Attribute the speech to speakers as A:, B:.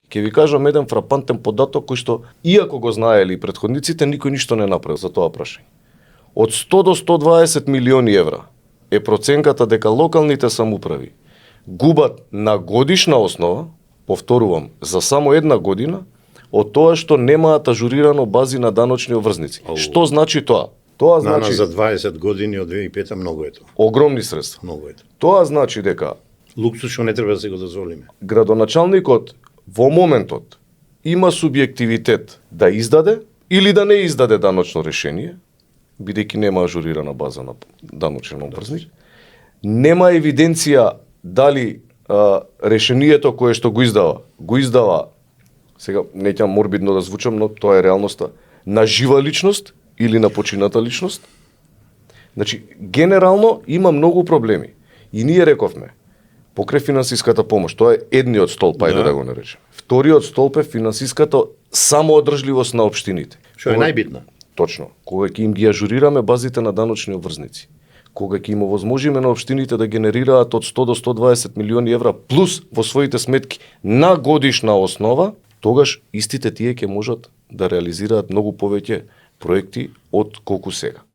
A: Ќе ви кажам еден фрапантен податок кој што, иако го знаеле и претходниците, никој ништо не направи за тоа прашање. Од 100 до 120 милиони евра е проценката дека локалните самоуправи губат на годишна основа, повторувам, за само една година, од тоа што немаат ажурирано бази на даночни обврзници. Што значи тоа? Тоа значи
B: за 20 години од 2005 многу е тоа.
A: Огромни средства.
B: Многу е тоа.
A: Тоа значи дека
B: Луксус што не треба да се го дозволиме.
A: Градоначалникот во моментот има субјективитет да издаде или да не издаде даночно решение, бидејќи нема ажурирана база на даночен обврзник. Нема евиденција дали решението кое што го издава, сега не ќе морбидно да звучам, но тоа е реалноста, на жива личност или на почината личност. Значи, генерално има многу проблеми. И ние рековме, покрај финансиската помош, тоа е едниот столб, ајде да го наречеме. Вториот столб е финансиската самоодржливост на општините.
B: Што е најбитна?
A: Точно. Кога ќе им ги ажурираме базите на даночни обврзници, кога ќе им овозможиме на општините да генерираат од 100 до 120 милиони евра плюс во своите сметки на годишна основа, тогаш истите тие ќе можат да реализираат многу повеќе проекти од колку сега.